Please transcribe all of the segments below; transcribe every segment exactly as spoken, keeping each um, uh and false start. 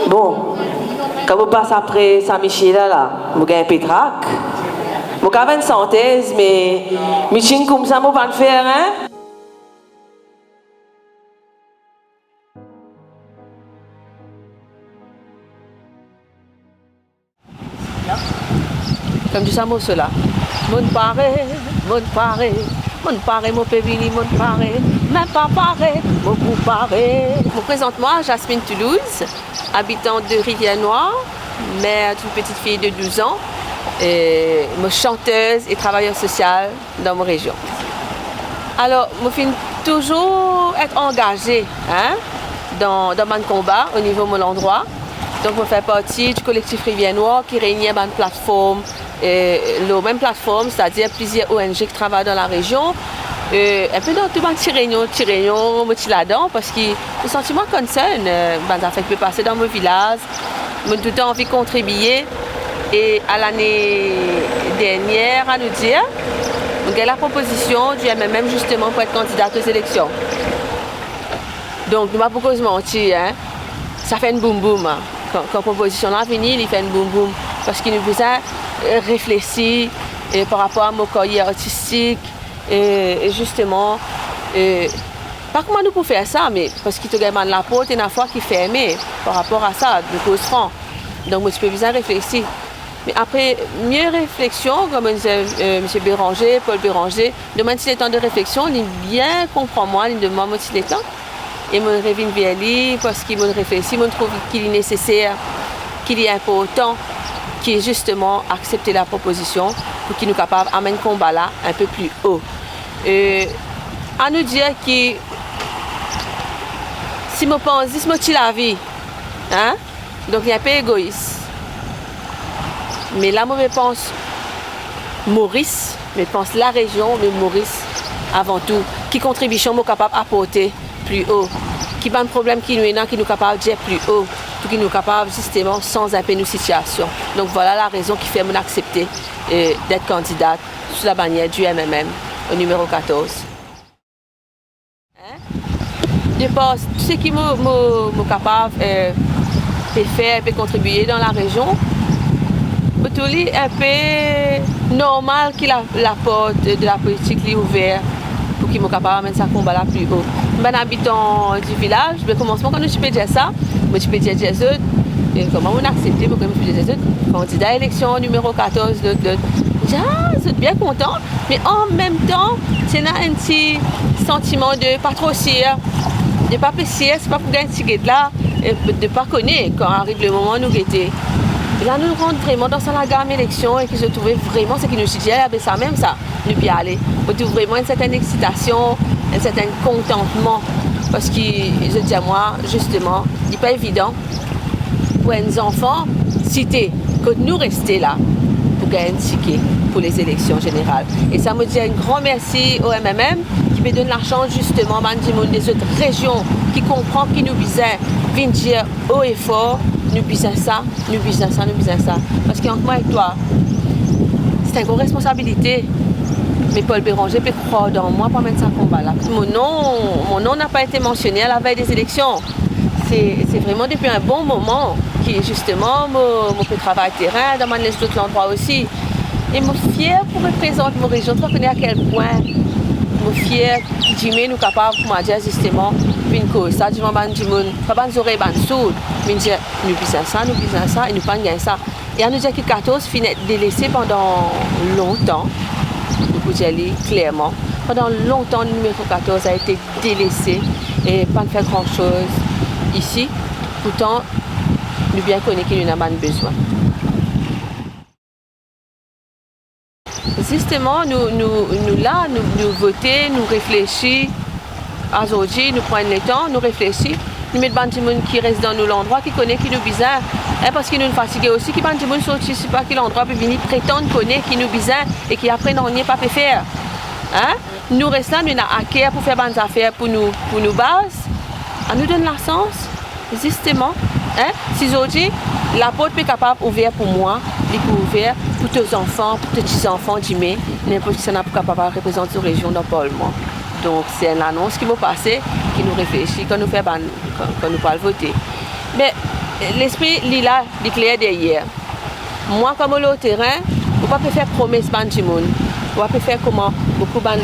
Bon, kan mo pas apre sa misie la, la, mo gagn inpe trak. Mo kav enn santez, me miting koumsa mo pa'nn fer, hein? Kouma dir sa morso la? Monn pare, monn pare, monn pare, mo pe vini, monn pare, me pa pare, mo pou pare. Mo prezant mwa Jasmine Toulouse, habitant de Rivière-Noire, mère d'une petite fille de douze ans, et mo chanteuse et travailleur social dan mo rezion. Alor, mo finn touzour et angaze, hein, dan, dan bann konba o nivo mo landrwa. Donk, mo fer parti di kolektif Rivière Noire ki reini bann platform, eh, lor mem platform, setadir plizier O N G ki travay dan larezion. Eh, inpe dan tou bann ti reynion, ti reynion, mo ti ladan, parski mo santi mwa concern, eh, bann zafer ki pe pase dan mo vilaz, Mo toutan anvi kontribie, e a lane dernier, anou dir, mo gagn lapropozision di M M M zisteman pou et kandidat o zeleksion. Donk, nou pa pou koz manti, hein, sa fer enn boum boum, hein. Kan, kan propozision la vini, li fer enn boum boum, parski nou bizin, eh, reflesi, eh, par rapor a mo karyer artistik, e, e zisteman, e, pa kouma nou pou fer sa, me parski to gagn bann laport ena fwa ki ferme par rapor a sa, nou koz fran. Donk, mo ti pe bizin reflesi. Me apre mie refleksion, kouma dir, e, misie Béranger, Paul Béranger, donn mwa enn ti letan de refleksion, li bien konpran mwa, li donn mwa mo ti letan. E mo revinn ver li, parski mo reflesi, mo trouv ki li neseser, ki li inportan, ki zisteman aksepte lapropozision pou ki nou kapav amenn konba la inpe pli o. E, anou dir ki si mo pans zis mo ti lavi, hein, donk li inpe egois. Me la mo pe pans Moris, mo pans larezion, me Moris avan tou. Ki kontribision mo kapav aporte pli o? Ki bann problem ki nou ena ki nou kapav dir pli o, pou ki nou kapav zisteman sanz inpe nou sitiasion? Donk, vwala larezon ki fer mo'nn aksepte, eh, d'et kandidat sou labanier di M M M, o nimero katorz. Hein? De par tou seki mo, mo, mo kapav, eh, pe fer, pe kontribie dan larezion, mo trouv li inpe normal ki la, laport de lapolitik li ouver pou ki mo kapav amenn sa konba la pli o. Bann abitan di vilaz, be, komansman, kan nou ti pe dir sa, mo ti pe dir, dir zot, e, kouma mo'nn aksepte, mo, kouma mo ti pe dir zot, kandida eleksion nimero katorz, lot, lot. Mo dir, ah, zot bien kontan, me anmemtan, ti ena enn ti santiman de pa tro sir, de pa pe sir, se pa pou gagn tiket la, e de pa kone, kan ariv lemoman nou gete. E la nou rant vreman dan sa lagam eleksion e ki zot trouve vreman seki nou ti dir, a be sa mem sa, nou pe ale. Mo trouv vreman enn sertenn exitasion, enn sertenn kontantman, parski zot dir mwa, zisteman, li pa evidan pou enn zanfan site kot nou reste la pou gagn enn tike pou lezeleksion zeneral. E sa mo dir enn gran mersi o M M M ki pe donn lasans zisteman bann dimoun de zot rezion ki konpran ki nou bizin vinn dir o e for, nou bizin sa, nou bizin sa, nou bizin sa. Parski ant mwa ek twa, se enn gro responsabilite. Me Paul Béranger pe krwar dan mwa pou amenn sa konba la. Mo non, mo non napa ete mansione a lavey de zeleksion. Se, se vreman depi enn bon moman ki, zisteman, mo, mo pe travay terin dan bann lezot landrwa osi. E mo fier pou reprezant mo rezion. To pa kone a kel pwin mo fier ki dime nou kapav, kouma dir, zisteman, vinn koz sa devan bann dimoun, pa bann zorey bann sourd, vinn dir, nou bizin sa, nou bizin sa, e nou pa'nn gagn sa. E anou dir ki katorz finn et delese pandan lontan, nou pou dir li klerman, pandan lontan nimero katorz a ete delese e pa'nn fer gran soz isi, pourtan nou bien kone ki nou ena bann bezwin. Zisteman, nou, nou, nou la, nou, nou vote, nou reflesi. Azordi, nou pran enn letan, nou reflesi, nou met bann dimoun ki res dan nou landrwa, ki kone ki nou bizin. Hein, parski nou fatige osi ki bann dimoun sorti sipa ki landrwa pou vini pretann kone ki nou bizin e ki apre nanye pa pe fer. Hein? Nou res la, nou ena aker pou fer bann zafer pou nou, pou nou baz. Anou donn lasans. Zisteman, hein, si zordi laport pe kapav ouver pou mwa, li pou ouver pou to zanfan, pou to tizanfan dime, ninport kisannla pou kapav al reprezant so rezion dan parlman. Donk, se enn lanons ki mo pase, ki nou reflesi kan nou fer bann, kan, kan nou pou al vote. Me Lespri li la, li kler deryer. Mwa, kan mo lor terin, mo pa pe fer promes bann dimoun. Mo pa pe fer kouma boukou bann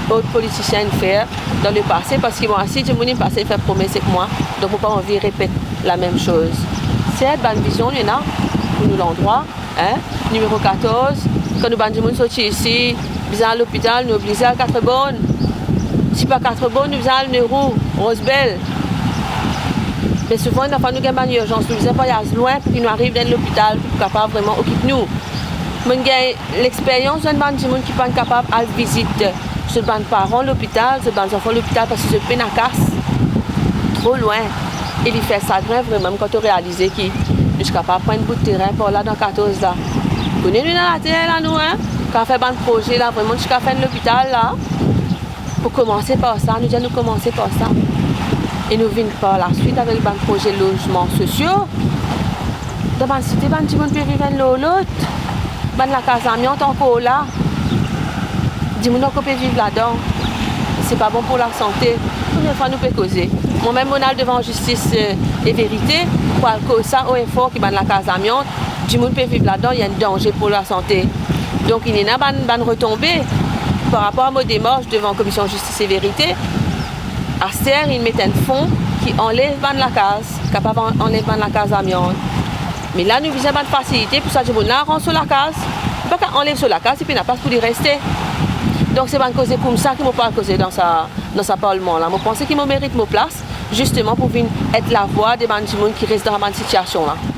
lot politisien inn fer dan lepase, parski mwa osi, dimoun inn pase fer promes ek mwa, donk mo pa anvi repet lamem soz. Sert, bann vizion nou ena pou nou landrwa, hein, nimero katorz, kan nou bann dimoun sorti isi, bizin al lopital, nou oblize al Katreborn. Si pa Katreborn, nou bizin al Nerou, Rose Belle. Me souvan, lamfwa nou gagn bann irzans, nou bizin vwayaz lwin pou ki nou ariv dan enn lopital pou kapav vreman okip nou. Mo'nn gagn lexperyans dan bann dimoun ki pa'nn kapav al vizit zot bann paran lopital, zot bann zanfan lopital, parski zot pena kas tro lwin. E li fer sagrin vreman kan to realize ki nou ti kapav pran enn bout terin par la dan katorz la. Kone nou ena later la nou, hein? Kan fer bann proze la, vreman nou ti kapav fer enn lopital la. Pou koumanse par sa, nou dir nou koumanse par sa. E nou vinn par laswit avek bann proze lozman sosio. Dan bann site, bann dimoun pe viv enn lor lot. Bann lakaz amiant ankor la. Dimoun ankor pe viv ladan. Se pa bon pou lasante. Premie fwa nou pe koze. Mwa mem, mo'nn al devan Zistis, eh, e Verite pou al koz sa o e for ki bann lakaz amiant, dimoun pe viv ladan, li enn danze pou lasante. Donk, inn ena bann, bann retonbe par rapor a mo demars devan Komisyon Zistis e Verite. Aster, inn met enn fon ki anlev bann lakaz, kapav an-, anlev bann lakaz amiant. Me la, nou bizin bann fasilite pou sa dimoun la rann so lakaz. Li pa kav anlev so lakaz, li pena plas pou li reste. Donk, se bann koze koumsa ki mo pou al koze dan sa, dan sa parlman la. Mo panse ki mo merit mo plas, zisteman pou vinn et lavwa de bann dimoun ki res dan sa bann sitiasion la.